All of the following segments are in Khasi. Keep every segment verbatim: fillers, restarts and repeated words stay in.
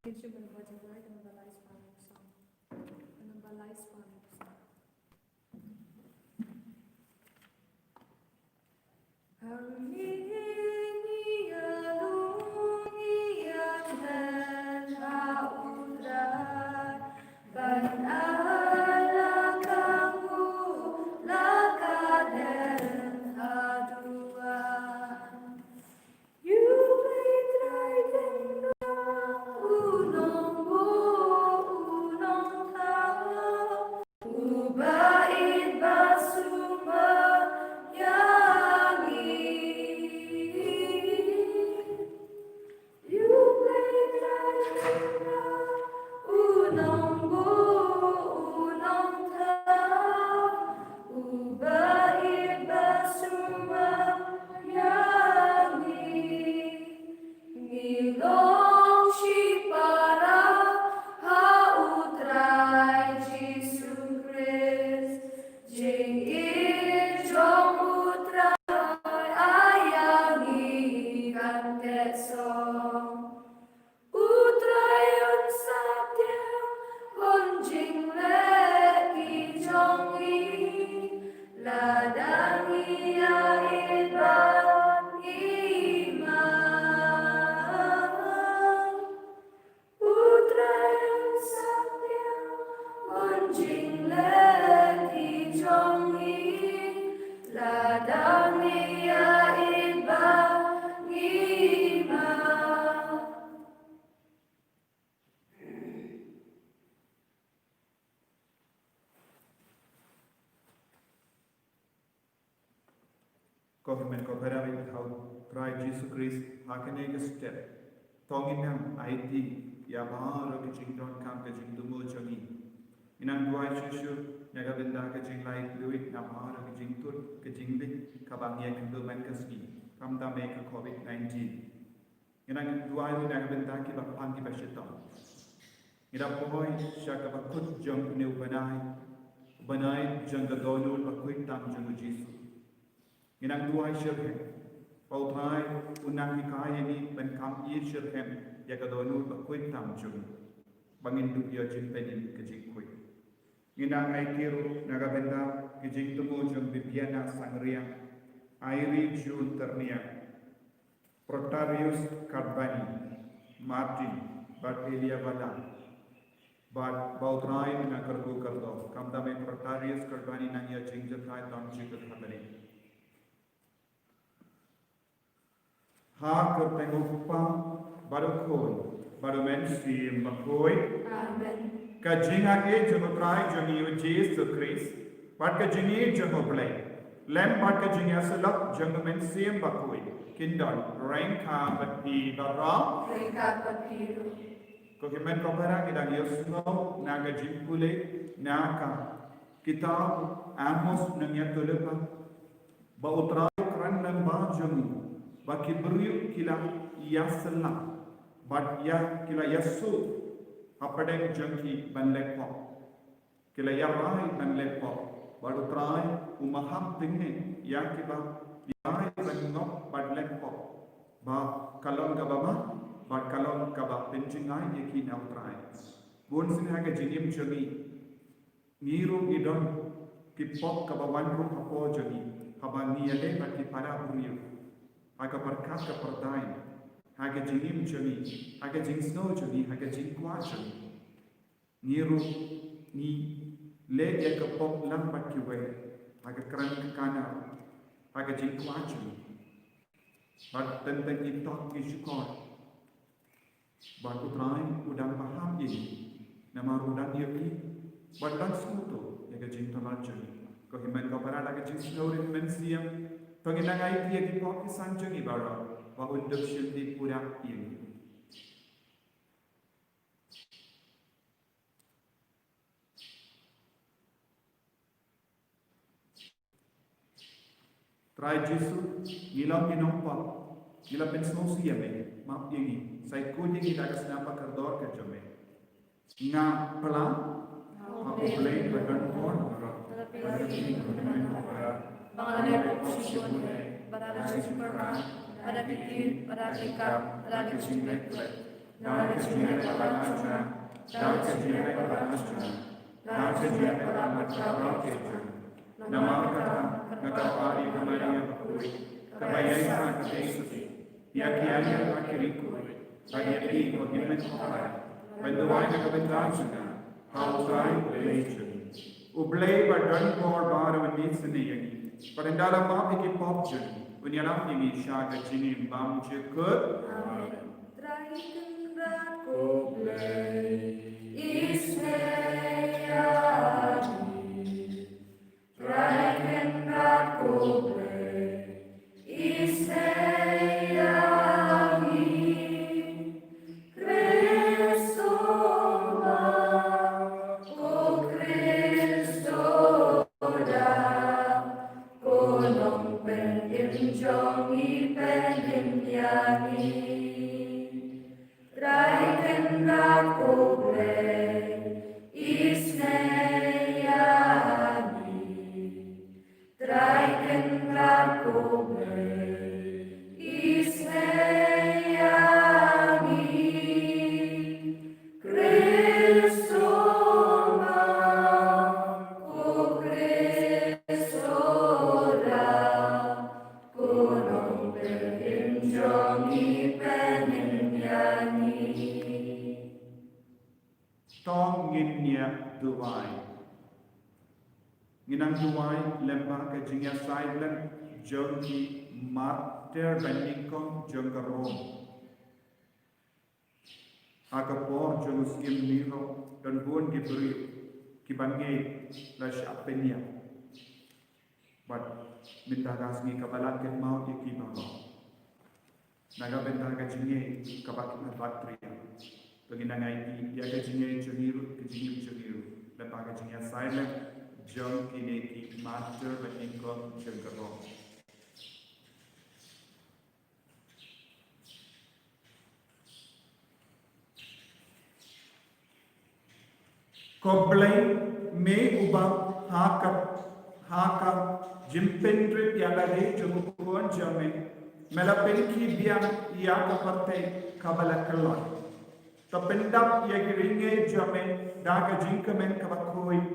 Kin shu mynba jingwai ka namba lai spah hynriew spah. Ka namba lai spah hynriew spah. Hangne ngi ïalum ngi ïatheh ha U Trai, ban ai la ka nguh la ka dem ha duwan. U Blei Trai Kynrad, U Nongbuh, U Nongthaw, Uba ïeit ba sumar ïa ngi. U Blei Trai Kynrad, U Nongbuh, U Nongthaw, Uba ïeit ba sumar ïa ngi. Ngi long shipara ha U Trai Jisu Khrist. Jingïeit jong U Trai ai ïa ngi kan teh song. U Trai un satia, un jingleh ki jong ngi, lada ngi ïa ïeit bad ngi man. U Trai un satia, un jingleh ki jong ngi, lada ngi ïa ïeit bad ngi man. Ko hynmen ko para, ha U Trai Jisu Khrist, ha kane ka step to ngin nang aiti ïa baroh ki jingdonkam, ka jingthmu jong ngi. Ngin nang duwai shuh shuh na ka bynta ka jinglait luid, na baroh ki jingtut, ka jingleit kaba ngi ïa kynduh man ka sngi, khamtam ïa ka covid nineteen. Ngin nang duwai ruh na ka bynta kiba pang kiba shitom. Ngi da poi sha kaba kut jong une u bnai, u bnai jong ka dohnud bakhuid tam jong U Jisu. Ngin nang duwai shitrhem ba U Trai un nang hikai ïa ngi ban kam ïeit shitrhem ïa ka dohnud bakhuid tam jong ngi, ba ngin dup ïoh jingpynim ka jingkhuid. Ngin nang aiti ruh na ka bynta ki jingthmu jong Bibiana Sangriang, Irene June Tyrniang, Protarius Kadbani, Martin bad Elia Bala, bad ba U Trai un nang kyrkhu kyrdoh. Khamtam ïa Protarius Kadbani, nang ïa jingjahthait tam jingkyrkhu ha bneng. Ha ka kyrteng U Kpa bad U Khun bad U Mynsiem Bakhuid. Amen. Ka jingaiei jong U Trai jong ngi U Jisu Khrist, bad ka jingïeit jong U Blei Lem, bad ka jingïasyllok jong U Mynsiem Bakhuid kin don ryngkat bad phi baroh. Ryngkat bad phi ruh. Ko hynmen ko para, ngi dang ïohsngew na ka jingpule na ka kitab Amos nongïathuhlypa, ba U Trai u kren lyngba jong u, ba ki briew ki la ïasyllok bad ïa ki la ïasuh hapdeng jong ki ban leh pop. Ki la ïarai ban leh pop, bad U Trai u maham tyngne ïa kiba ïarai ban ngop bad leh pop, ba ka long kaba ma, bad ka long kaba pynjngai ïa ki na U Trai. Bun sien ha ka jingim jong ngi, ngi ruh ngi don ki pop kaba wan ruh hapoh jong ngi, haba ngi ïaleh bad ki para briew, ha ka pyrkhat ka pyrthei, ha ka jingim jong ngi, ha ka jingsngew jong ngi, ha ka jingkwah jong ngi. Ngi ruh ngi leh ïa ka pop lang bad kiwei, ha ka kren ka kanar, ha ka jingkwah jong ngi. Bad teng teng ngi tok ngi shukor. Bad U Trai u dang maham ïa ngi, namar u dang ïohi bad dang sngewthuh ïa ka jingtymmen jong ngi. Ko hynmen ko para, da ka jingsngew rit mynsiem, to ngin nang aiti ïa ki pop ki san jong ngi baroh, ba un dup shim dih pura ïa ngi. Trai Jisu, ngi long ki nongpop, ngi la pynsngewsih ïa me, map ïa ngi, sa khuid ïa ngi da ka snam ba kordor ka jong me. Nga pla ha U Blei ba don bor baroh, ba nga la leh pop shibun, bad la jingpyrkhat, bad ki ïing, bad ki kam, bad ki jingleh pop. Da ka jingïaleh ba la jngai, da ka jingïaleh ba la jngai, da ka jingïaleh ba la jngai, namar kata nga kwah ïa ka Maria bakhuid kaba ïaisah ka dei suki ïa ki ïa ka ri khuid, ba ïa ki ko hynmen ko Trai, ban duwai na ka bynta jong nga ha U Trai U Blei jong ngi. U Blei ba don bor ba u ïeit sniew ïa ngi, bad ynda la map ïa ki pop jong ngi, un ïalam ïa ngi sha ka jingim bymjukut. Amen. Trai Kynrad ko Blei, isynei ïa ngi. Trai Kynrad ko Blei, isynei ïa ngi. Khrist u ma, ko Khrist u da, ko nongpynim jong ngi, pynim ïa ngi. Trai Kynrad ko Blei, isynei ïa ngi. Trai Kynrad ko Blei, isynei ïa ngi. Khrist u ma, ko Khrist u da, ko nongpynim jong ngi, pynim ïa ngi. To ngin ïa duwai. Ngin nang duwai lem bad ka jingïasaid lem jong ki martir ba nyngkong jong ka Rom. Ha ka por jong u Syiem Nero, don bun ki briew kiba ngeit la shah pynïap. Bad mynta ka sngi kaba la kynmaw ïa ki baroh. Na ka bynta ka jingngeit kaba ki la bat ria. To ngin nang ai ïa ka jingngeit jong ngi ruh, ka jingim jong ngi ruh, lem bad ka jingïasaid lem jong kine ki martir ba nyngkong jong ka Rom. Ko Blei, me uba ha ka, ha ka jingpynrit ïa lade jong u Khun jong me, me la pynkhih biang ïa ka pyrthei kaba la kylla. To pyndap ïa ki ri ngeit jong me da ka jingkmen kaba khuid.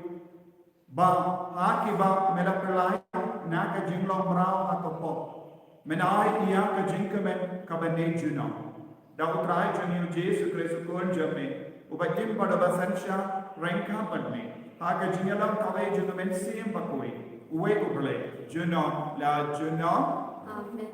Ba ha kiba me la pynlait na ka jinglong mraw ha ka pop, men ai ïa ka jingkmen kaba neh junom. Da U Trai jong ngi U Jisu Khrist U Khun jong me, uba im bad uba synshar ryngkat bad me, ha ka jingïalam kawei jong U Mynsiem Bakhuid, uwei U Blei, junom la junom. Amen.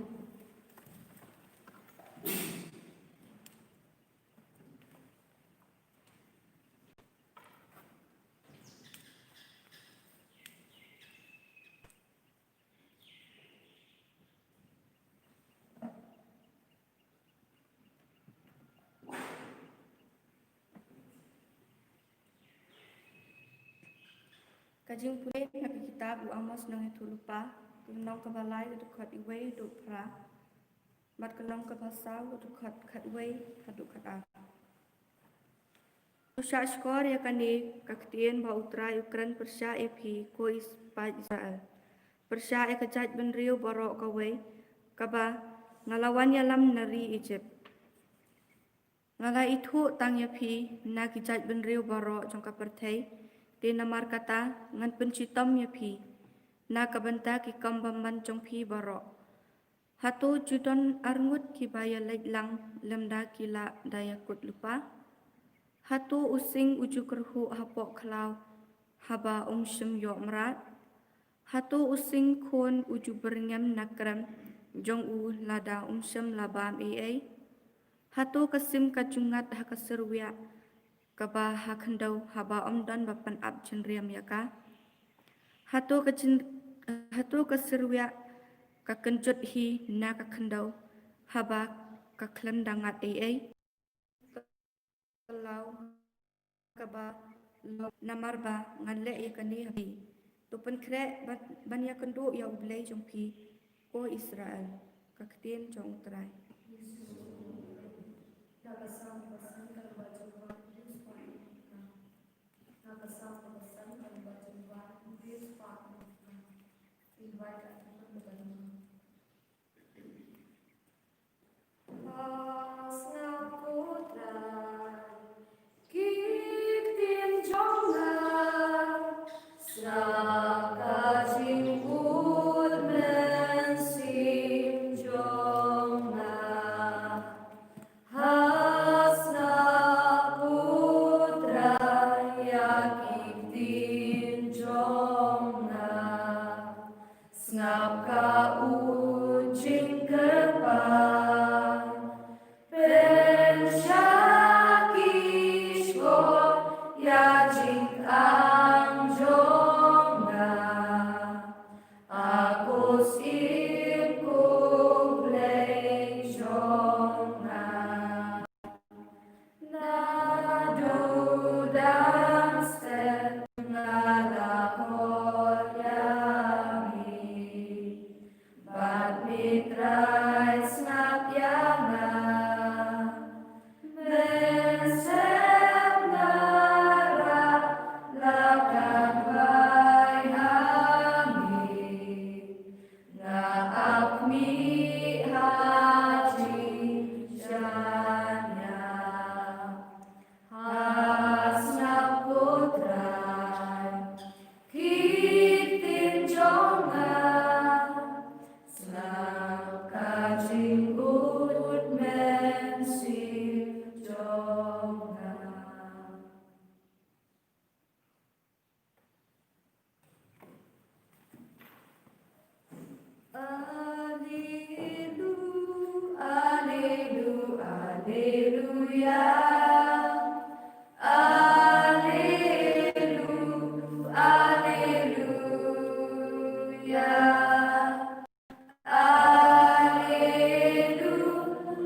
Ka jingpule na ka kitab u Amos Nongïathuhlypa, ka lynnong kaba lai, ka dkhot wei haduh phra, bad ka lynnong kaba saw, ka dkhot khatwei haduh khatar. To shahshkor ïa kane ka ktien ba U Trai u kren pyrshah ïa phi, ko Is-, paid Israel, pyrshah ïa ka jaitbynriew baroh kawei kaba nga la wan ïalam na ri Ijipt. Nga la ithuh tang ïa phi na ki jaitbynriew baroh jong ka pyrthei, te namar kata ngan pynshitom ïa phi na ka bynta ki kam bymman jong phi baroh. Hato ju don arngut kiba ïaleit lang lymda ki lah da ïakut lypa? Hato u sing u ju kyrhuh hapoh khlaw haba um shym ïoh mrad? Hato u sing khun u ju byrngem na krem jong u lada um shym la bam ei ei? Hato ka sim ka ju ngat ha ka syrwiah kaba ha khyndew haba ym don ba pynap jynriam ïa ka? Hato ka jyn-, hato ka syrwiah ka kynjut hi na ka khyndew haba ka khlem da ngat ei ei? Ka law kaba long, namar ba ngan leh ïa kane ha phi. To pynkhreh ban, ban ïakynduh ïa U Blei jong phi, ko Israel. Ka ktien jong U Trai. Alleluia, alleluia, allelu-,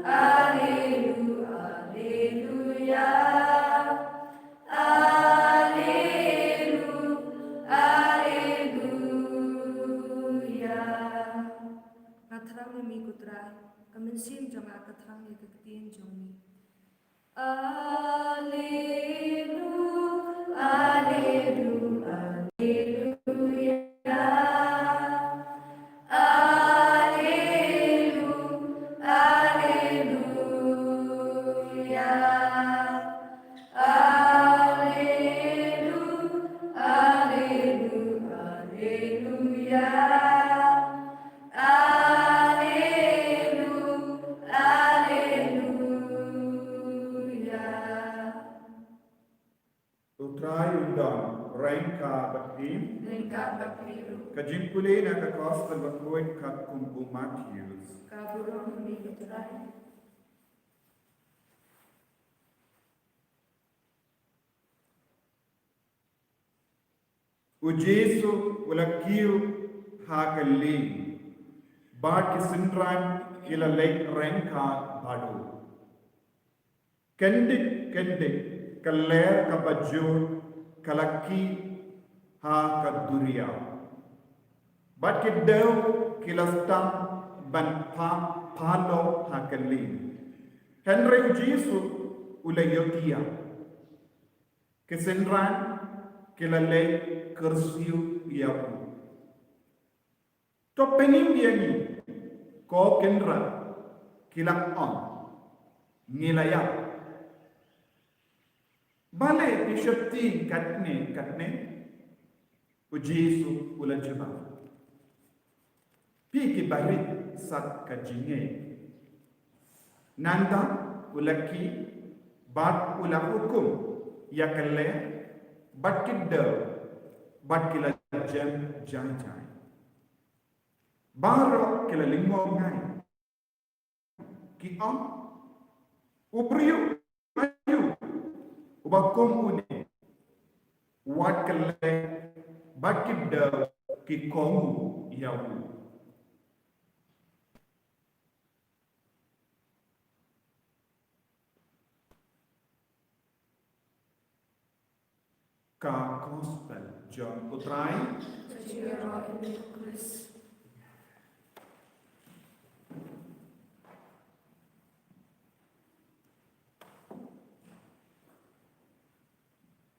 allelu-, alleluia, allelu-, alleluia. Nga thrang ïa me ko Trai, ka mynsiem jong nga ka thrang ïa ka ktien jong me. Allelu-, allelu-, alleluia. Allelu-, alleluia. Allelu-, allelu-, alleluia. Allelu-, alleluia. U Trai un don ryngkat bad phi. Ryngkat bad phi ruh. Ka jingpule na ka Gospel bakhuid katkum u Mathaios. Ka burom ïa me ko Trai. U Jisu u la kiew ha ka lieng, bad ki synran ki la leit ryngkat bad u. Kyndit kyndit ka lyer kaba jur ka la kiew ha ka duriaw, bad ki dew ki la sdang ban pha-, phalor ha ka lieng. Hynrei u Jisu u la ïohthiah. Ki synran ki la leit kyrsiew ïa u. To pynim ïa ngi, ko Kynrad, ki la ong. Ngi la ïap. Balei phi sheptieng katne katne? U Jisu u la jubab. Phi ki barit sat ka jingngeit. Nangta u la kiew bad u la hukum ïa ka lyer bad ki dew bad ki la jem jai jai. Baroh ki la lyngngoh ngai. Ki ong, u briew aïu uba kum une, wat ka lyer bad ki dew ki kohnguh ïa u. Ka Gospel jong u Trai. Ka jingïaroh ïa me ko Khrist.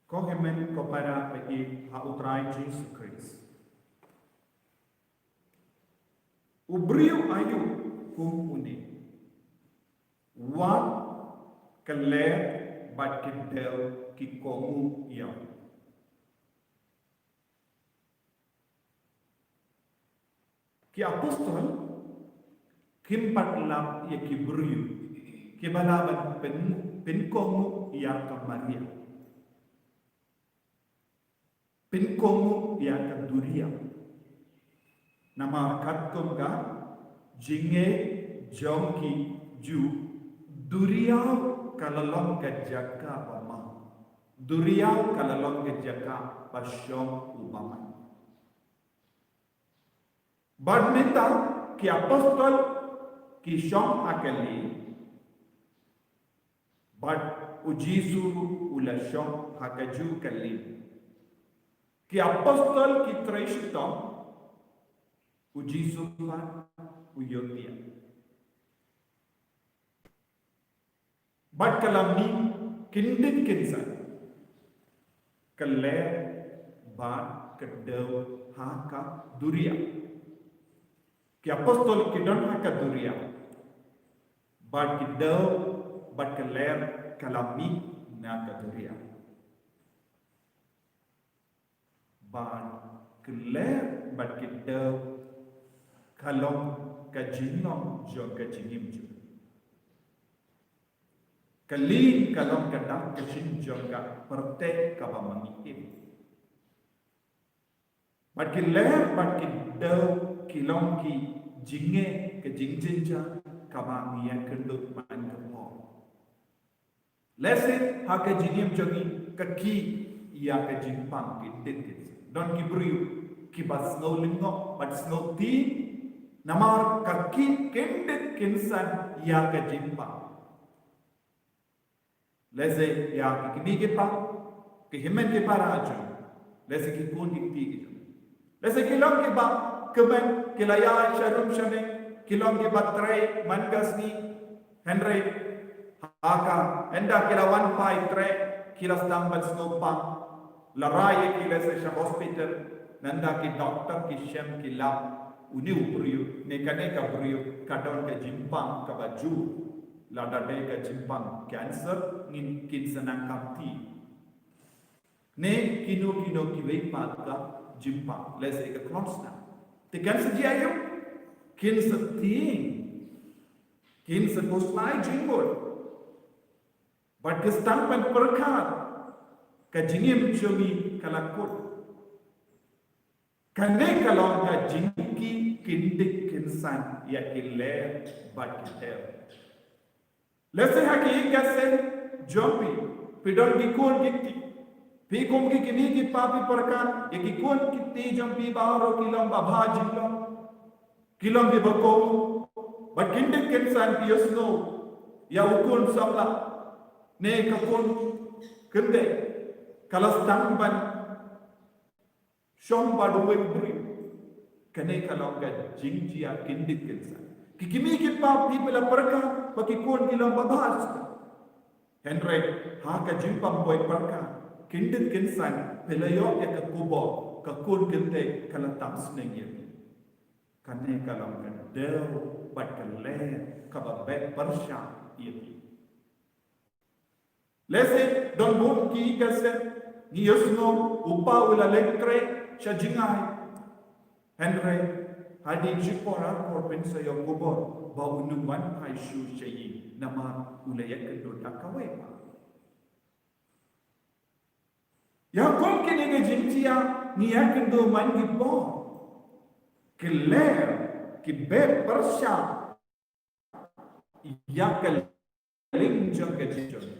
Ko hynmen ko para baieit ha u Trai Jisu Khrist. U briew aïu kum une, wat ka lyer bad ki dew ki kohnguh ïa u. Ki apostol kim pat lap ïa ki briew kiba lah ban pyn-, pynkohnguh ïa ka Maria. Pynkohnguh ïa ka duriaw. Namar katkum ka jingngeit jong ki Jiw, duriaw ka la long ka jaka ba ma. Duriaw ka la long ka jaka ba shong u bamai. Bad mynta ki apostol ki shong ha ka lieng, bad u Jisu u la shong ha kajuh ka lieng. Ki apostol ki trei shitom, u Jisu pat u ïohthiah. Bad ka la mih kyndit kynsan ka lyer bad ka dew ha ka duriaw. Ki apostol ki don ha ka duriaw, bad ki dew bad ka lyer ka la mih na ka duriaw. Bad ka lyer bad ki dew ka long ka jinglong jong ka jingim jong. Ka lieng ka long ka dak ka jingim jong ka pyrthei kaba ma ngi im. Bad ki lyer bad ki dew ki long ki jingeh ka jingjynjar kaba ngi ïakynduh man ka por. Lehse ha ka jingim jong ngi ka ki ïa ka jingpang ki ding ki. Don ki briew kiba sngew lyngngoh bad sngew tieng namar ka ki kin ding kin san ïa ka jingpang. Lehse ïa ki kmie ki kpa, ki hynmen ki para jong, lehse ki khun ki kti ki jong. Lehse ki long kiba kmen, ki la ïaid sha rum sha mei, ki long kiba trei man ka sngi, hynrei ha ka, ynda ki la wan phai trei, ki la sdang ban sngewpang. La rai ïa ki lehse sha hospital, nangta ki doktor ki shem ki lap, une u briew ne kane ka briew ka don ka jingpang kaba jur. Lada dei ka jingpang cancer, ngin, kin sa nang kam ti. Ne kino kino kiwei pat ka jingpang, lehse ka khlong snam. Te kan sa jia ïa u, kin sa tieng, kin sa khuslai jingmut. Bad ki sdang ban pyrkhat, ka jingim jong ngi ka la kut. Kane ka long ka jingkit kin ding kin san ïa ki lyer bad ki dew. Lehse ha ki ïing ki sem jong phi, phi don ki khun ki kti. Phi kum ki kmie ki kpa phi pyrkhat ïa ki khun ki kti jong phi baroh ki long babha jinglong. Ki long kiba kohnguh. Bad kin ding kin san phi ïohsngew ïa u khun samla ne ka khun khyndai ka la sdang ban shong bad uwei u briew. Kane ka long ka jingjia kin ding kin san. Ki kmie ki kpa phi la pyrkhat ba ki khun ki long babha. Hynrei ha ka jingpang boi pyrkhat, kin ding kin san, phi la ïoh ïa ka khubor, ka khun khyndai ka la tam sneng ïa phi. Kane ka long ka dew bad ka lyer kaba beh pyrshah ïa phi. Lehse don bun ki ïing ki sem, ngi ïohsngew u pa u la leit trei sha jngai. Hynrei hadien shipor arpor phin sa ïoh khubor ba un ym wan phai shuh sha ïing namar u la ïakynduh da kawei pat. Ïa kum kine ki jingjia ngi ïakynduh man ki por, ki lyer ki beh pyrshah ïa ka lieng jong ka jingim.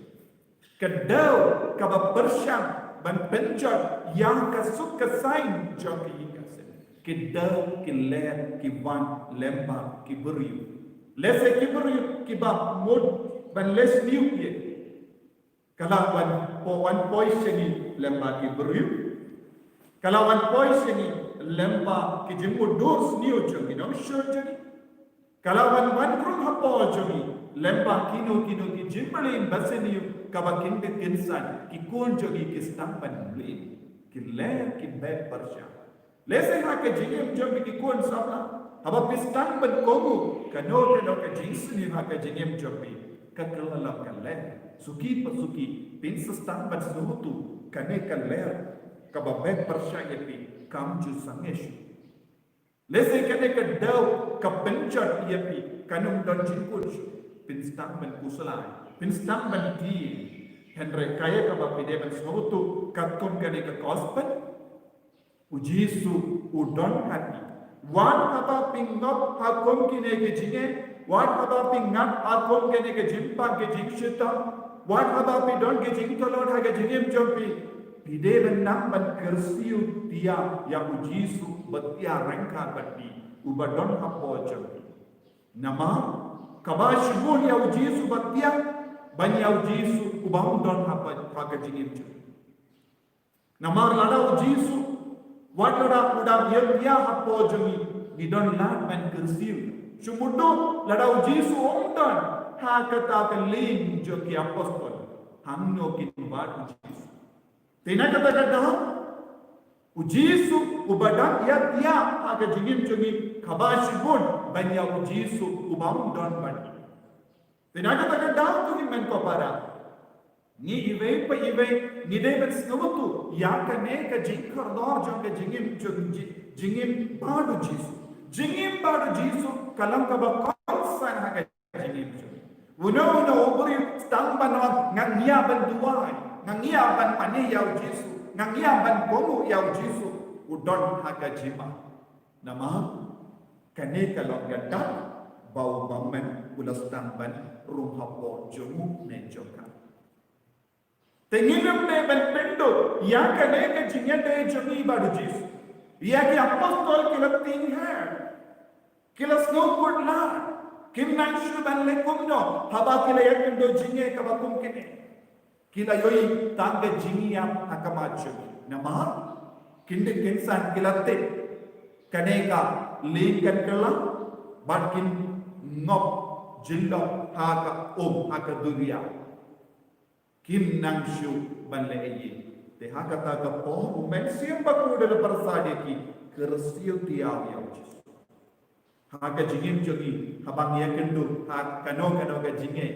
Ka dew kaba pyrshang ban pynjot ïa ka suk ka saiñ jong ka ïing ka sem. Ki dew ki lyer ki wan lyngba ki briew. Lehse ki briew kiba mut ban leh sniew ïa. Ka la wan po-, wan poi sha ngi lyngba ki briew. Ka la wan poi sha ngi lyngba ki jingmudui sniew jong ki nongshun jong ngi. Ka la wan wan rung hapoh jong ngi lyngba kino kino ki jingmlien ba sniew kaba kin ding kin san ki khun jong ngi ki sdang ban mlien. Ki lyer ki beh pyrshah. Lehse ha ka jingim jong phi ki khun samla, haba phi sdang ban kohnguh kano kano ka jingsniew ha ka jingim jong phi, ka kylla long ka lyer. Suki pa suki phin sa sdang ban sngewthuh kane ka lyer kaba beh pyrshah ïa phi kam ju sangeh shuh. Lehse kane ka dew ka pynjot ïa phi kan ym don jingkut shuh. Phin sdang ban khuslai, phin sdang ban tieng. Hynrei kaei kaba phi dei ban sngewthuh katkum kane ka gospel? U Jisu u don ha phi. Wat haba phi ngop ha kum kine ki jingeh, wat haba phi ngop ha kum kine ki jingpang ki jingshitom, wat haba phi don ki jingtlot ha ka jingim jong phi, phi dei ban nang ban kyrsiew tiar ïa u Jisu ba tiar ryngkat bad phi, uba don hapoh jong phi. Namar kaba shibun ïa u Jisu ba tiar ban ïa u Jisu uba ym don ha ka jingim jong phi. Namar lada u Jisu, wat lada u dang ïa tiar hapoh jong ngi, ngi don lad ban kyrsiew. Shu mutdur lada u Jisu um don ha kata ka lieng jong ki apostol, hangno kin wad u Jisu? Te na kata ka daw u Jisu uba dang ïa tiar ha ka jingim jong ngi, kaba shibun ban ïa u Jisu uba ym don bad ngi. Te na kata ka daw ko hynmen ko para, ngi iwei pa iwei ngi dei ban sngewthuh ïa kane ka jingkordor jong ka jingim, jong ji-, jingim bad u Jisu. Jingim bad u Jisu ka long kaba kongsan ha ka jingim jong ngi. Uno uno u briew sdang ban ong, nga ngiah ban duwai, nga ngiah ban mane ïa u Jisu, nga ngiah ban kohnguh ïa u Jisu, u don ha ka jingma. Namar kane ka long ka dak ba u bymman u la sdang ban rung hapoh jong u ne jong ka. Te ngim dei ban pynduh ïa kane ka jingïadei jong ngi bad u Jisu. Ïa ki apostol ki la tieng her, ki la sngewkhuslai, kim nang shuh ban leh kumno haba ki la ïakynduh jingeh kaba kum kine. Ki la ïohi tang ka jingïap ha khmat jong ngi. Namar kin dei kin san ki la tip kane ka lieng kan kylla bad kin ngop jyllop ha ka um ha ka duriaw. Kim nang shuh ban leh ei ei. Te ha kata ka por u Mynsiem Bakhuid u la pyrsad ïa ki, kyrsiew thiah ïa u Jisu. Ha ka jingim jong ngi, haba ngi ïakynduh ha kano kano ka jingeh,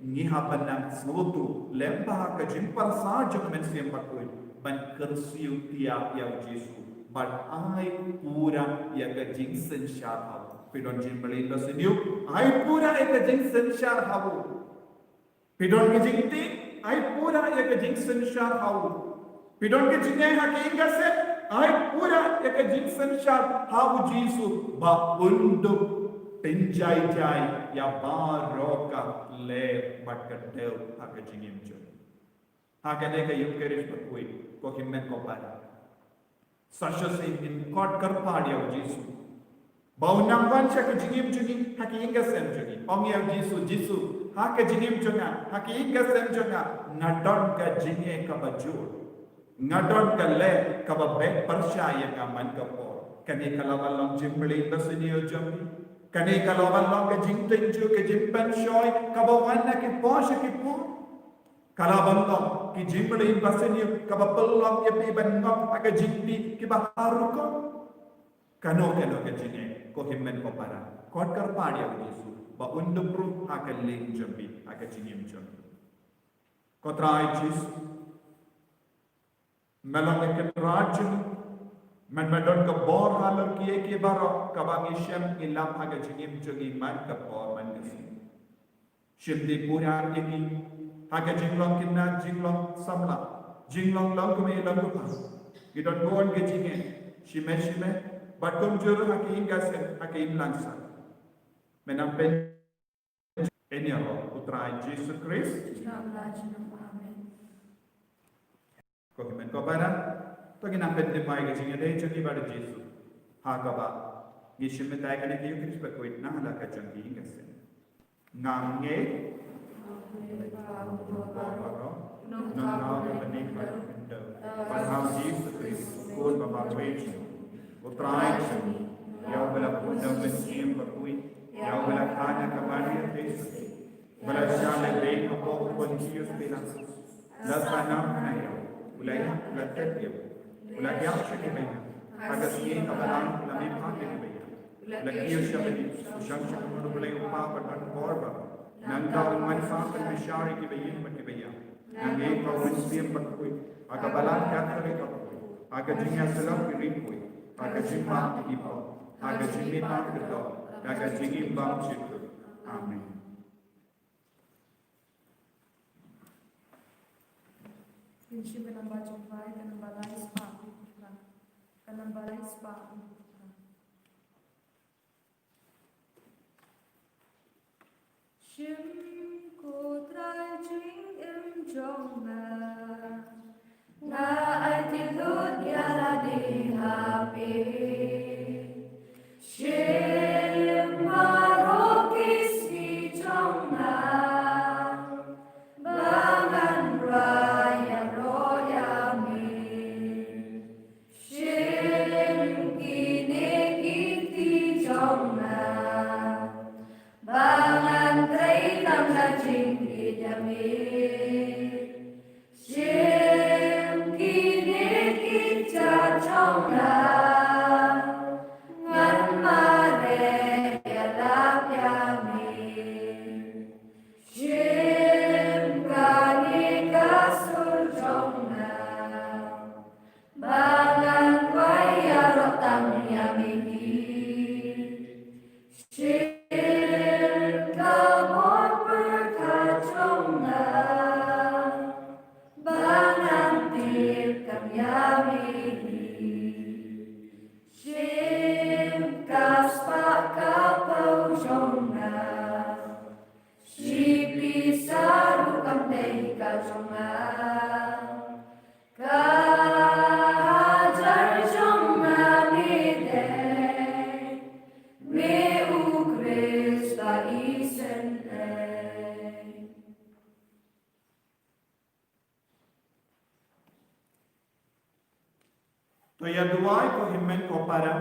ngi hap ban nang sngewthuh lem bad ha ka jingpyrsad jong u Mynsiem Bakhuid ban kyrsiew thiah ïa u Jisu bad ai pura ïa ka jingsynshar ha u. Phi don jingmlien ba sniew, ai pura ïa ka jingsynshar ha u. Phi don ka jingtieng, ai pura ïa ka jingsynshar ha u. Phi don ka jingeh ha ka ïing ka sem, ai pura ïa ka jingsynshar ha u Jisu ba un dup pynjai jai ïa baroh ka leh bad ka dei ha ka jingim jong ngi. Ha kane ka Ïukharist bakhuid, ko hynmen ko para, sa shisien ngin khot kyrpad ïa u Jisu ba un nang wan sha ka jingim jong ngi, ha ka ïing ka sem jong ngi. Ong ïa u Jisu, Jisu, ha ka jingim jong nga, ha ka ïing ka sem jong nga, nga don ka jingeh kaba jur. Nga don ka leh kaba beh pyrshah ïa nga man ka por. Kane ka la wan long jingmlien ba sniew jong ngi. Kane ka la wan long ka jingtynjuh, ka jingpynshoi kaba wan na ki por sha ki por. Ka la wan long ki jingmlien ba sniew kaba pynlong ïa phi ban ngop ha ka jingtih kiba har rukom. Kano kano ka jingeh, ko hynmen ko para, khot kyrpad ïa u Jisu ba un dup ruh ha ka lieng jong phi, ha ka jingim jong phi. Ko Trai Jisu, me long ka Kynrad jong ngi, me, me don ka bor halor kiei kiei baroh kaba ngi shem ngi lap ha ka jingim jong ngi man ka por man ka sngi. Shim dei pura ïa ngi ha ka jinglong khynnah, jinglong samla, jinglong longkmie longkpa. Ngi don bun ka jingeh shimet shimet bad kumjuh ha ka ïing ka sem, ha ka imlang sah. Me nang pyn- Ïa ngi ruh, ko Trai Jisu Khrist. Amen. Ko hynmen ko para, to ngin nang pynthymmai ka jingïadei jong ngi bad u Jisu ha kaba ngi shim bynta ïa kane ka Ïukharist bakhuid na la ka jong ka ïing ka sem. Nga ngeit, nongthaw kaba nyngkong, bad ha u Jisu Khrist, u Khun ba marwei jong u Trai jong ngi, ïa uba la pyndonkam da u Mynsiem Bakhuid, ïa uba la kha na ka Maria Theisotti, ba la shah lehbeiñ hapoh u Pontius Pilatus, la sah noh na kynnoh, u la ïap, u la tep ïa u, u la ïap sha ki baïap, ha ka sngi kaba lai u la mihpat na ki baïap, u la kiew sha bneng, u shong sha ka mut u Blei u Kpa ba don bor baroh. Nangta un wan ban pynbishar ïa kiba ïeit bad kiba ïap. Nga ngeit ha u Mynsiem Bakhuid, ha ka Balang Katholik bakhuid, ha ka jingïasyllok ki riewkhuid, ha ka jingmap ki kpoh, ha ka jingmihpat ka doh, ha ka jingim bymjukut. Amen. Ngin shim ka namba jong u Trai, ka namba lai spah hynriew phra. Ka namba lai spah hynriew phra. Shim ko Trai jingim jong nga, nga aiti lut ïa lade ha phi. Shim baroh ki sngi jong nga ba ngan rwai ïaroh ïa me. Shim kine ki kti jong nga ba ngan trei tang ka jingïeit ïa me. Shim kine ki kjat jong nga, ngan mareh ïalap ïa me. Shim kane ka sur jong nga, ba ngan rwai ïaroh tang ïa me hi. Shim ka bor pyrkhat jong nga, ba ngan tip kam ïa me hi. Shim ka spah ka phew jong nga, shi pisa ruh kam dei ka jong nga. To ïa duwai ko hynmen ko para,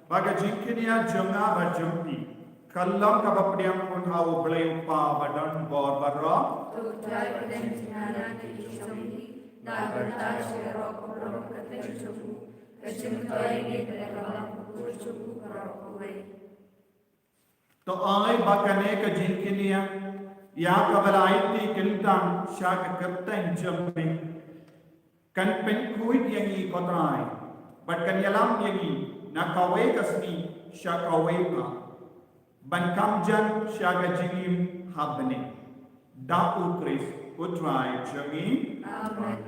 ba ka jingkñia jong nga bad jong phi ka long kaba pdiang pynban ha U Blei U Kpa ba don bor baroh. To duwai pdiang jingkñia ïa ki jong phi, na ka bynta jong U Blei U Kpa, ka jingkñia ïa ki jong U Blei U Kpa baroh kawei. To ai ba kane ka jingkñia ïa kaba la aiti kyntang sha ka kyrteng jong me kan pynkhuid ïa ngi ko Trai, bad kan ïalam ïa ngi na kawei ka sngi sha kawei pat, ban kam jan sha ka jingim ha bneng. Da U Khrist U Trai jong ngi. Amen.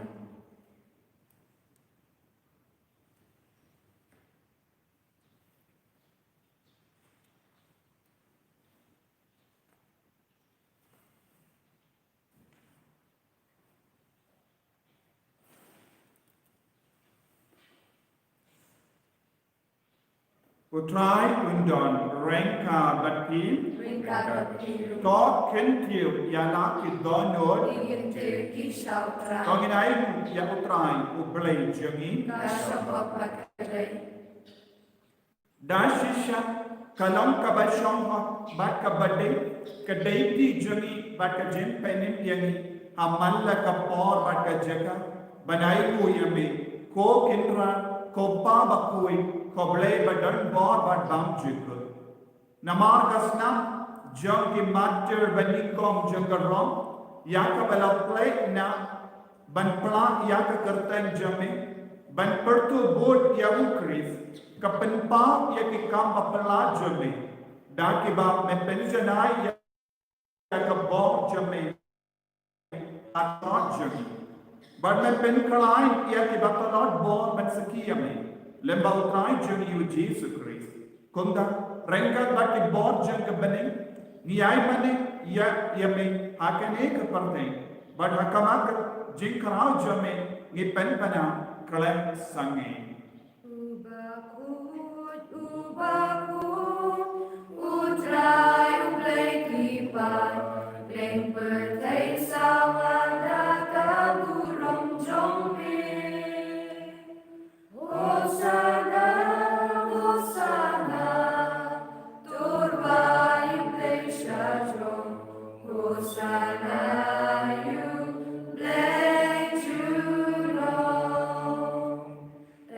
U Trai un don ryngkat bad phi. Ryngkat bad phi. To kyntiew ïa la ki dohnud. Ki kyntiew ki sha U Trai. To ngin ai ruh ïa U Trai U Blei jong ngi. Ka shong hok bad ka dei. Da shisha ka long kaba shong hok bad kaba dei ka deiti jong ngi bad ka jingpynim ïa ngi ha man la ka por bad ka jaka, ban ai nguh ïa me ko Kynrad, ko Pa bakhuid, ko Blei ba don bor bad bymjukut. Namar ka snam jong ki martir ba nyngkong jong ka Rom ïa kaba la pynleit na ban pynlah ïa ka kyrteng jong me, ban pyrtuh bud ïa U Khrist, ka pynpaw ïa ki kam baphylla jong me da kiba me pynjanai ïa ka bor jong me ha ka tlot jong ngi, bad me pynkhlaiñ ïa kiba tlot bor ban sakhi ïa me lyngba U Trai jong ngi U Jisu Khrist. Kumta ryngkat bad ki bor jong ka bneng ngi ai mane ïa, ïa me ha kane ka pyrthei, bad ha khmat ka jingkhraw jong me ngi pynpaw khlem sangeh. U bakhuid, u bakhuid, U Trai U Blei ki paid, leng pyrthei sawa da ka burom jong me. Hosanna, Hosanna, to U Blei sha jrong. Hosanna ïa U Blei jrong.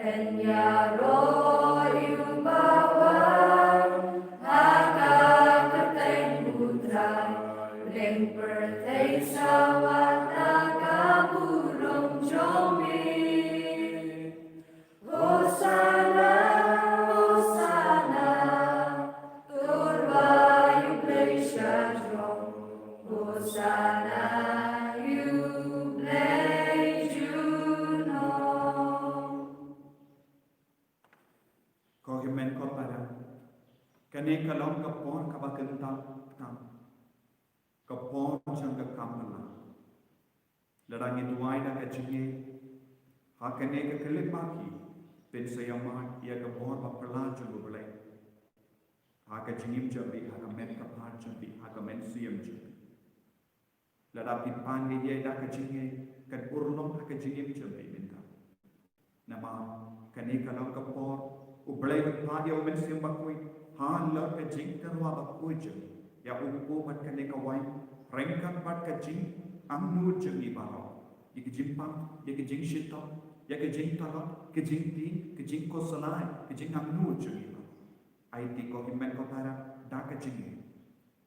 Yn ïaroh ïa u bawan ha ka kyrteng U Trai, leng pyrthei sawa da ka burom jong me. Hosanna, Hosanna, to U Blei sha jrong. Hosanna ïa U Blei jrong. Ko hynmen ko para, kane ka long ka por kaba kynta tam, ka por jong ka kam phylla. Lada ngi duwai da ka jingngeit ha kane ka khyllipmat, phin sa ïohmad ïa ka bor baphylla jong U Blei ha ka jingim jong phi, ha ka met ka phad jong phi, ha ka mynsiem jong phi. Lada phi pan ïa da ka jingngeit, kan urlong ha ka jingim jong phi mynta. Namar kane ka long ka por U Blei u phah ïa U Mynsiem Bakhuid halor ka jingtyrwa bakhuid jong ngi, ïa u kpu bad kane ka waiñ, ryngkat bad ka jingangnud jong ngi baroh, ïa ka jingpang, ïa ka jingshitom, ïa ka jingtlot, ka jingtieng, ka jingkhuslai, ka jingangnud jong ngi baroh. Aiti ko hynmen ko para da ka jingngeit.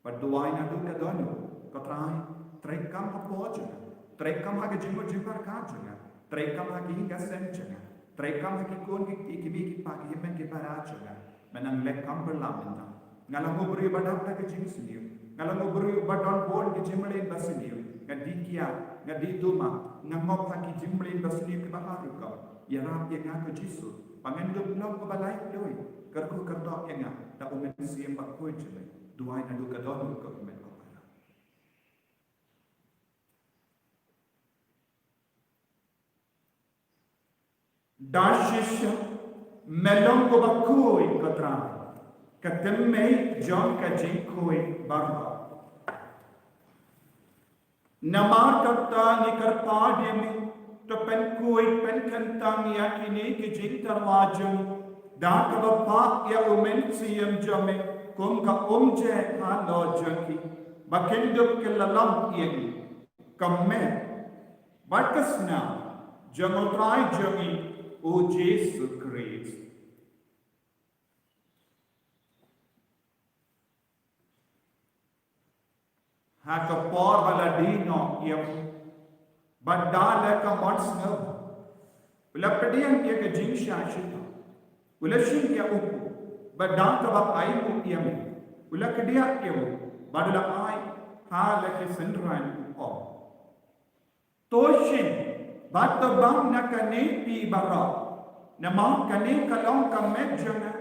Bad duwai naduh ka dohnud, ko Trai, treikam hapoh jong nga, treikam ha ka jingmut jingpyrkhat jong nga, treikam ha ka ïing ka sem jong nga, treikam ha ki khun ki kti, ki kmie ki kpa, ki hynmen ki para jong nga. Me nang leh kam phylla mynta. Nga long u briew ba dap da ka jingsniew, nga long u briew ba don bun ki jingmlien basniew, nga dih kiad, nga dih duma, nga ngop ha ki jingmlien basniew kiba har rukom. Ïarap ïa nga ko Jisu ba ngan ïoh long uba laitluid, kyrkhu kyrdoh ïa nga da U Mynsiem Bakhuid jong me. Duwai naduh ka dohnud ko hynmen ko para. Da shisha me long uba khuid ko Trai, ka thymmei jong ka jingkhuid baroh. Namar kata ngi kyrpad ïa me, To pynkhuid pynkyntang ïa kine ki jingtyrwa jong ngi da kaba phah ïa u Mynsiem jong me kum ka umjai halor jong ki, ba kin dup ki la long ïa ngi ka met bad ka snam jong U Trai jong ngi U Jisu Khrist. Ha ka por ba la die noh ïa u, bad da la ka mon sngewbha, u la pdiang ïa ka jingshah shitom, u la shim ïa u, bad da kaba ainguh ïa me, u la kdiah ïa u, bad u la ai ha la ki synran, u ong: To shim bad to bam na kane phi baroh, namar kane ka long ka met jong nga,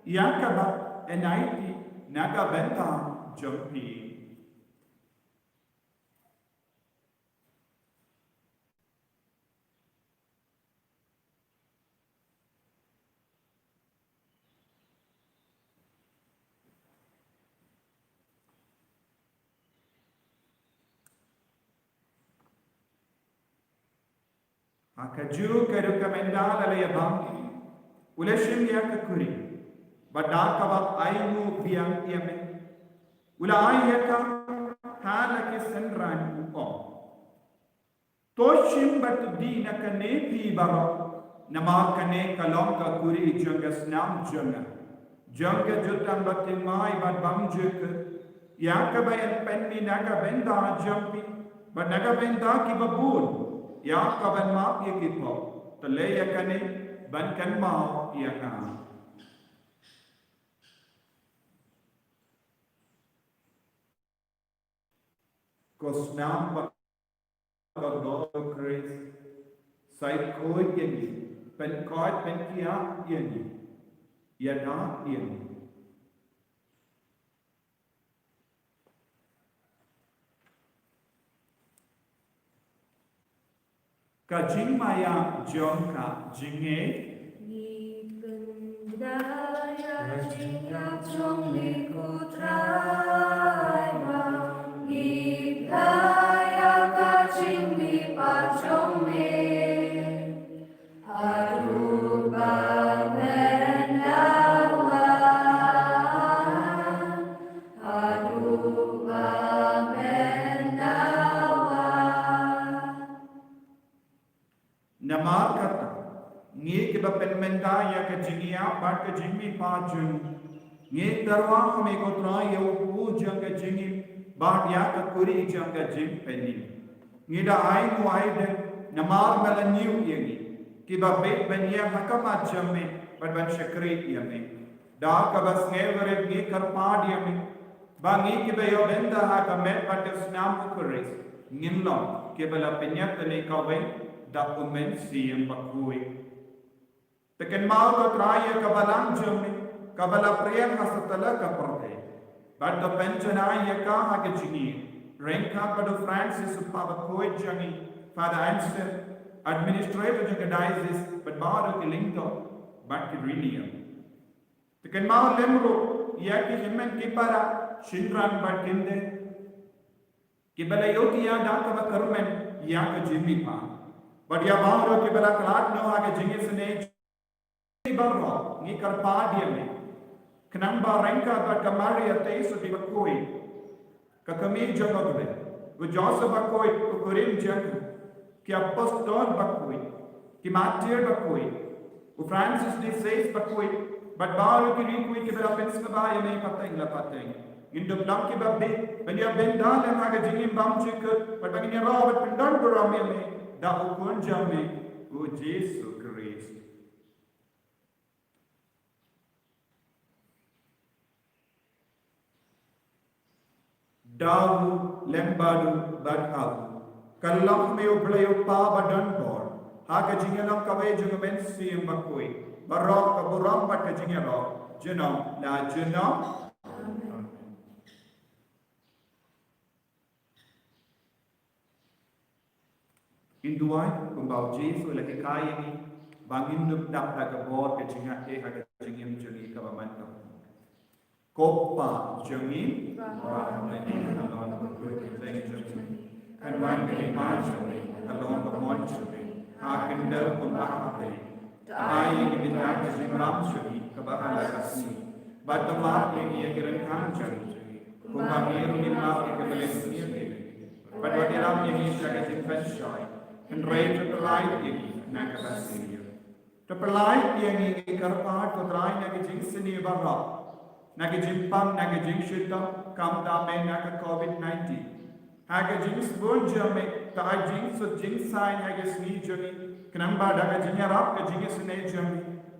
ïa kaba yn ai phi na ka bynta jong phi. Ha kajuh ka dei ka mynta la la ïa bam, u la shim ïa ka kuri, bad da kaba ainguh biang ïa me, u la ai ïa ka ha la ki synran, u ong: To shim bad to die na kane phi baroh, namar kane ka long ka kuri jong ka snam jong nga, jong ka jutang ba thymmai bad bymjukut, ïa kaba yn pynmih na ka bynta jong phi bad na ka bynta kiba bun, ïa kaban map ïa ki pop. To leh ïa kane ban kynmaw ïa nga. Ko snam ba ka Khrist, sa khuid ïa ngi, pynkhuid pynkiar ïa ngi, ïada ïa ngi. Ka jingmaïa jong ka jingngeit. Ngi pynda ïa ka jingngeit jong ngi, ko Trai, ba ngi pynda ïa ka jingmihpat jong me. Haduh ba men da wan, haduh ba men da wan. Namar kata, ngi kiba pynmynta ïa ka jingïap bad ka jingmihpat jong ngi, ngi tyrwa ha me ko Trai ïa u kpu jong ka jingim bad ïa ka kuri jong ka jingpynim. Ngi da ainguh aidem namar me la ñiew ïa ngi kiba bit ban ïeng ha khmat jong me bad ban shakri ïa me. Da kaba sngewrit ngi kyrpad ïa me ba ngi kiba ïoh bynta ha ka met bad ka snam u Khrist ngin long kiba la pynïap kane kawei da u Mynsiem Bakhuid. Te kynmaw ko Trai ïa ka balang jong me kaba la pyrshang ha satlak ka pyrthei, bad to pynjanai ïa ka ha ka jingim ryngkat bad u Francis u kpa bakhuid jong ngi, Father Anselm, administrator jong ka diocese, bad baroh ki lyngdoh bad ki riewniam. Te kynmaw lem ruh ïa ki hynmen ki para, shynrang bad kynthei kiba la ïohi ïa da kaba kyrmen ïa ka jingmihpat, bad ïa baroh kiba la khlad noh ha ka jingisynei. Baroh ngi kyrpad ïa me khnang ba ryngkat bad ka Maria Theisotti bakhuid, ka kmie jong U Blei, u Joseph bakhuid u kurim jong ka, ki apostol bakhuid, ki martir bakhuid, u Francis de Sales bakhuid, bad baroh ki riewkhuid kiba la pynsngewbha ïa me pateng la pateng, ngin dup long kiba bit ban ïoh bynta lem ha ka jingim bymjukut, bad ba ngin ïaroh bad pyndon burom ïa me da u Khun jong me u Jisu Khrist. Da u lem bad u bad ha u, ka long me U Blei u Kpa badon bor, ha ka jingïalang kawei jong u Mynsiem Bakhuid, baroh ka burom bad ka jingïaroh junom la junom. Amen. Ngin duwai kumba u Jisu u la hikai ïa ngi, ba ngin dup dap da ka bor ka jingïaid ha ka jingim jong ngi kaba man ka pule. Ko Kpa jong ngi ba ha bneng, ka long ka kyrteng jong me, kan wan ka hima jong me, ka long ka mon jong me, ha kumba ha pdeng. To ai ïa ngi bynta ka jingïarap jong ngi kaba ha la ka sngi. Bad to map ïa ngi ïa ki ryngkang jong ngi, kumba ngi ruh ngi map ïa kiba leh sniew ïa ngi. Bad wat ïarap ïa ngi sha ka jingpynshoi, hynrei to pyllait ïa ngi na kaba sniew. To pyllait ïa ngi, ngi kyrpad ko Trai, na ka jingsniew baroh, na ka jingpang, na ka jingshitom, khamtam eh na ka covid nineteen. Ha ka jingsbun jong me, to ai jingsuk jingsaiñ ha ka sngi jong ngi, khnang ba da ka jingïarap, ka jingisynei jong me,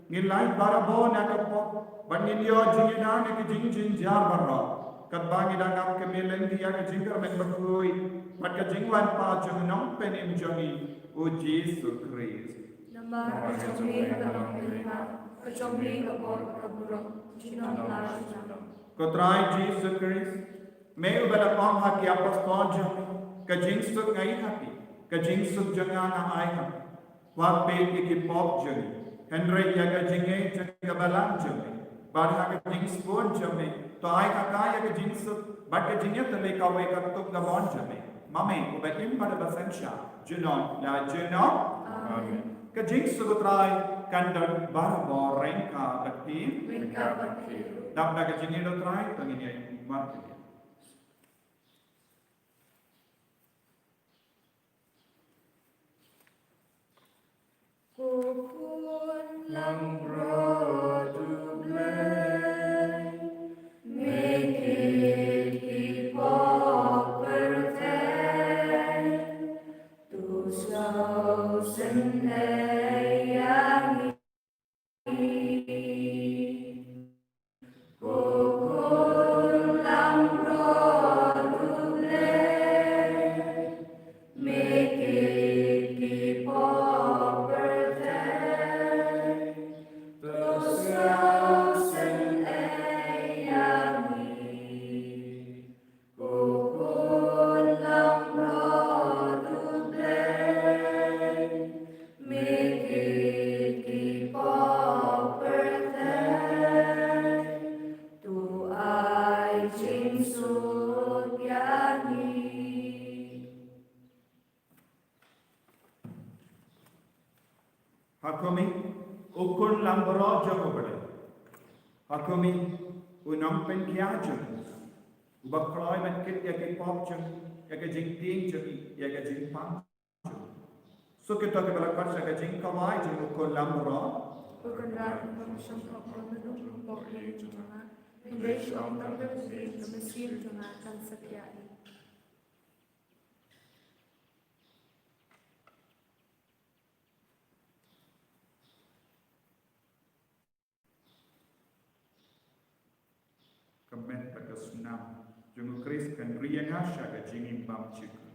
ngin lait barabor na ka pop, bad ngin ïoh jingïada na ki jingjynjar baroh, katba ngi dang ap ka me lynti ïa ka jingkyrmen bakhuid bad ka jingwan pat jong u Nongpynim jong ngi, u Jisu Khrist. Namar ka jong me ka long ka hima, ka jong me ka bor ka burom, junom la junom. Ko Trai Jisu Khrist, me uba la ong ha ki apostol jong me, ka jingsuk nga ai ha phi, ka jingsuk jong nga nga ai ha phi. Wat peit ïa ki pop jong ngi, hynrei ïa ka jingngeit jong ka balang jong me. Bad ha ka jingsbun jong me, to ai ha ka ïa ka jingsuk bad ka jingïatylli kawei katkum ka mon jong me. Ma me uba im bad uba synshar, junom la junom. Amen. Ka jingsuk u Trai kan don barabor ryngkat bad phi. Ryngkat bad phi. Dap da ka jingïeit u Trai, to ngin ïa markylliang. Ko Khun langbrot U Blei, me kit ki pop pyrthei, to sngewsynei ïa ngi. Ko Khun langbrot U Blei, me kit ki pop pyrthei, to sngewsynei ïa ngi. Ko Khun langbrot U Blei, me kit ki pop pyrthei, to ai jingsuk ïa ngi. Ha kum i, u Khun langbrot jong U Blei. Ha kum i, u nongpynkhiah jong ngi, uba kloi ban kit ïa ki pop jong ngi, ïa ka jingtieng jong ngi, ïa ka jingpang jong ngi. Suk ïa kito kiba la khot sha ka jingkawai jong u Khun langbrot. U Kynrad, ngam shym hok ban ym pop ïa jong nga, hynrei shu ong tang ka ktien, ka mynsiem jong nga kan sa khiah ïa. Ka met bad ka snam jong u Khrist kan ri ïa nga sha ka jingim bymjukut.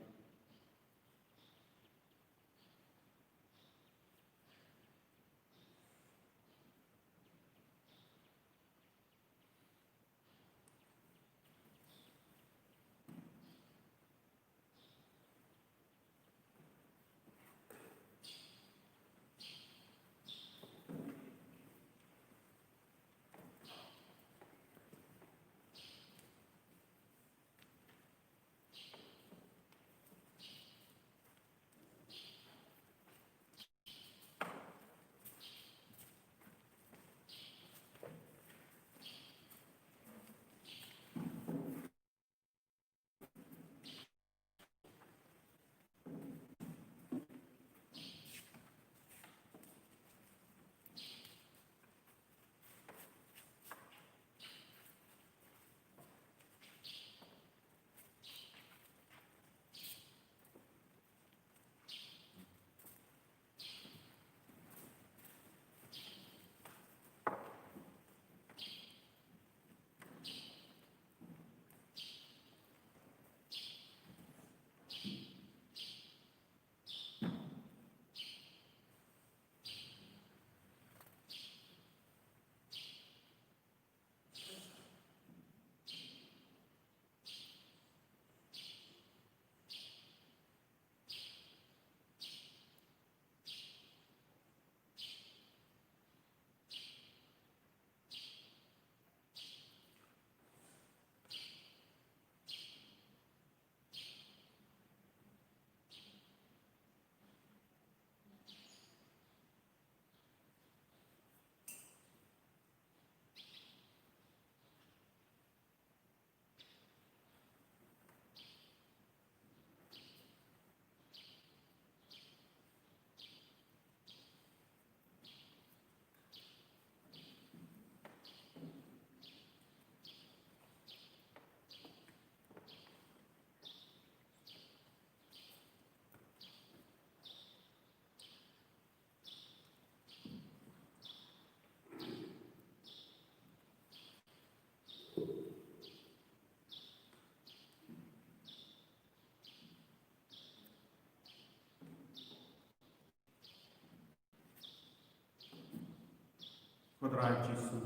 Ko Trai Jisu,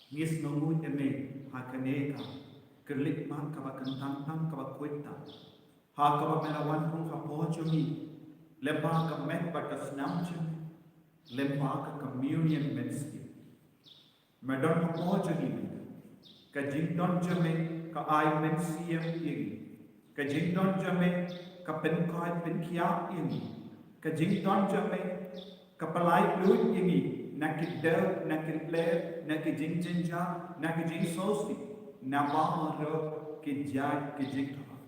ngi sngewnguh ïa me ha kane ka khyllipmat kaba kyntang tang, kaba khuid tang, ha kaba me la wan rung hapoh jong ngi lyngba ka met bad ka snam jong me, lyngba ka communion mynsiem. Me don hapoh jong ngi, ka jingdon jong me ka ai mynsiem ïa ngi. Ka jingdon jong me ka pynkoit pynkhiah ïa ngi. Ka jingdon jong me ka pyllait luid ïa ngi na ki dep, na ki leh, na ki jingjynjar, na ki jingsngewsih, na baroh ki jait ki jingthrang.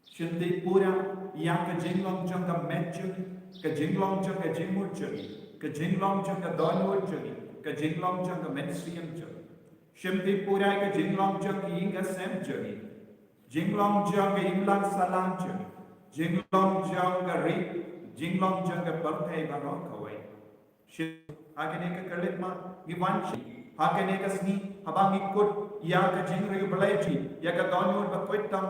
Shim dei pura ïa ka jinglong jong ka met jong ngi, ka jinglong jong ka jingmut jong ngi, ka jinglong jong ka dohnud jong ngi, ka jinglong jong ka mynsiem jong ngi. Shim dei pura ïa ka jinglong jong ka ïing ka sem jong ngi, jinglong jong ka imlang sahlang jong ngi, jinglong jong ka ri, jinglong jong ka pyrthei baroh kawei. Shi, ha kane ka khyllipmat ngi wan shi, ha kane ka sngi, haba ngi kut ïa ka jingriewblei jong ngi, ïa ka dohnud ba khuid tam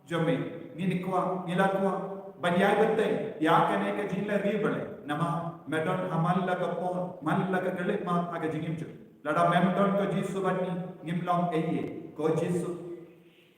jong me, ngi kwah, ngi la kwah ban ïai bteng ïa kane ka jingleh riewblei. Namar me don ha man la ka por, man la ka khyllipmat ha ka jingim jong ngi. Lada mem don ko Jisu bad ngi, ngim long ei ei. Ko Jisu,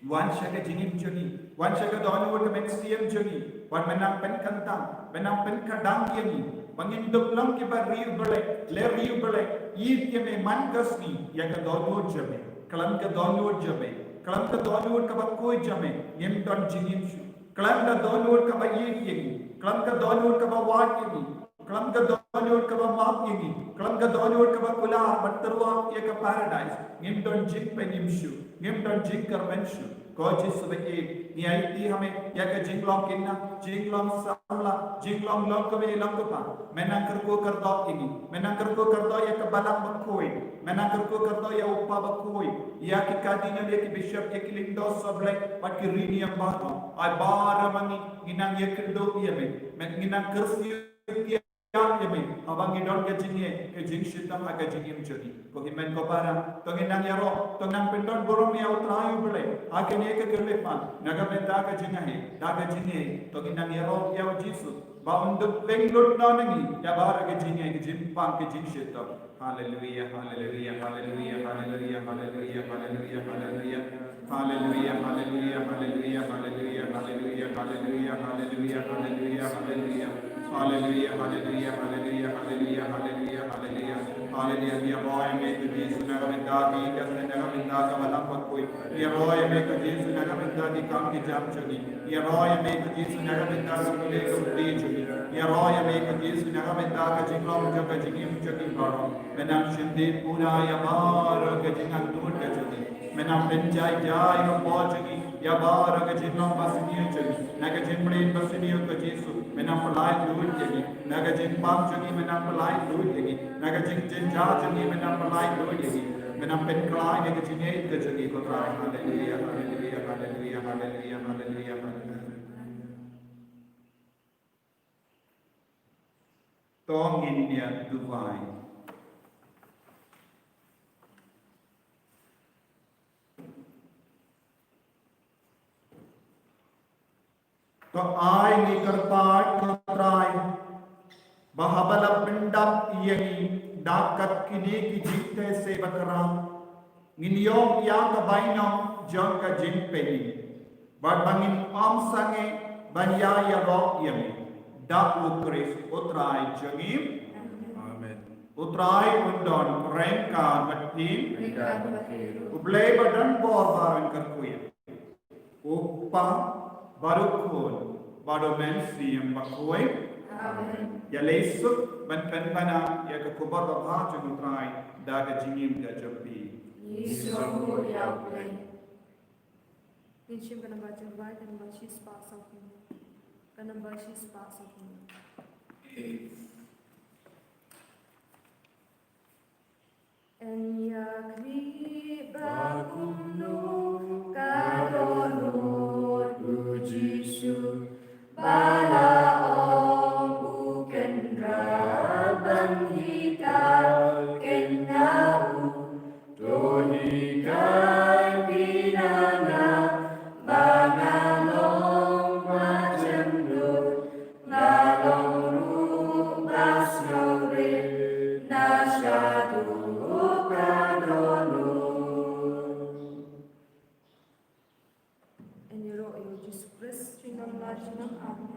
wan sha ka jingim jong ngi, wan sha ka dohnud ka mynsiem jong ngi, wat me nang pynkyntang, me nang pynkdang ïa ngi, ba ngin dup long kiba riewblei, leh riewblei, ïeit ïa me man ka sngi, ïa ka dohnud jong me, khlem ka dohnud jong me, khlem ka dohnud kaba khuid jong me, ngim don jingim shuh, khlem ka dohnud kaba ïeit ïa ngi, khlem ka dohnud kaba wad ïa ngi, khlem ka dohnud kaba map ïa ngi, khlem ka dohnud kaba kular ban tyrwa ïa ka paradise, ngim don jingpynim shuh, ngim don jingkyrmen shuh. Ko Jisu ba ïeit, ngi aiti ha me ïa ka jinglong khynnah, jinglong samla, jinglong longkmie longkpa. Me nang kyrkhu kyrdoh ïa ngi, me nang kyrkhu kyrdoh ïa ka balang bakhuid, me nang kyrkhu kyrdoh ïa u kpa bakhuid, ïa ki cardinal, ïa ki bishop, ïa ki lyngdoh sohblei bad ki riewniam baroh. Ai baroh ma ngi, ngi nang ïakynduh ïa me, me ngi nang kyrsiew ïa ïa me, haba ngi don ka jingeh, ka jingshitom ha ka jingim jong ngi. Ko hynmen ko para, to ngin nang ïaroh, to nang pyndon burom ïa U Trai U Blei ha kane ka khyllipmat, na ka bynta ka jingaiei, da ka jingaiei, to ngin nang ïaroh ïa U Jisu ba un dup pynlut noh na ngi ïa baroh ka jingeh, ka jingpang, ka jingshitom. Haleluia, haleluia, haleluia, haleluia, haleluia, haleluia, haleluia. Haleluia, haleluia, haleluia, haleluia, haleluia, haleluia, haleluia, haleluia. Haleluia, haleluia, haleluia, haleluia, haleluia, haleluia, haleluia. Haleluia, ngi ïaroh ïa me ko Jisu na ka bynta ki ïing ka sem, na ka bynta ka balang bakhuid. Ngi ïaroh ïa me ko Jisu na ka bynta ki kam ki jam jong ngi. Ngi ïaroh ïa me ko Jisu na ka bynta ka pule ka puthi jong ngi. Ngi ïaroh ïa me ko Jisu na ka bynta ka jinglong jong ka jingim jong ngi baroh. Me nang shim dei pura ïa baroh ka jingangnud ka jong ngi. Me nang pynjai jai hapoh jong ngi ïa baroh ka jinglong ba sniew jong ngi. Na ka jingmlien ba sniew ko Jisu, me nang pyllait luid ïa ngi. Na ka jingpang jong ngi, me nang pyllait luid ïa ngi. Na ka jingjynjar jong ngi, me nang pyllait luid ïa ngi. Me nang pynkhlaiñ ïa ka jingïeit ka jong ngi ko Trai. Haleluia, haleluia, haleluia, haleluia, haleluia, haleluia. To ngin ïa duwai. To ai ngi kyrpad ko Trai ba haba la pyndap ïa ngi da kat kine ki jingthe se ba khraw, ngin ïoh ïa ka bainong jong ka jingpynim. Bad ba ngin ym sangeh ban ïa ïaroh ïa me. Da U Khrist U Trai jong ngi. Amen. U Trai un don ryngkat bad phi. Ryngkat bad phi ruh. U Blei ba don bor ba un kyrkhu ïa phi. U Kpa bad U Khun bad U Mynsiem Bakhuid. Amen. Ïaleh suk ban pynbna ïa ka khubor babha jong U Trai da ka jingim ka jong phi. Ngi sngewbha ïa U Blei. Ngin shim ka namba jingbatai, ka namba shispah sawphew. Ka namba shispah sawphew. Yn ïa khmih ba kumno ka dohnud U Jisu ba la ong u kynrad ban hikai kynmaw u. To hikai phi na nga ba nga long ba jem lut, nga long ruh Nang Aaron.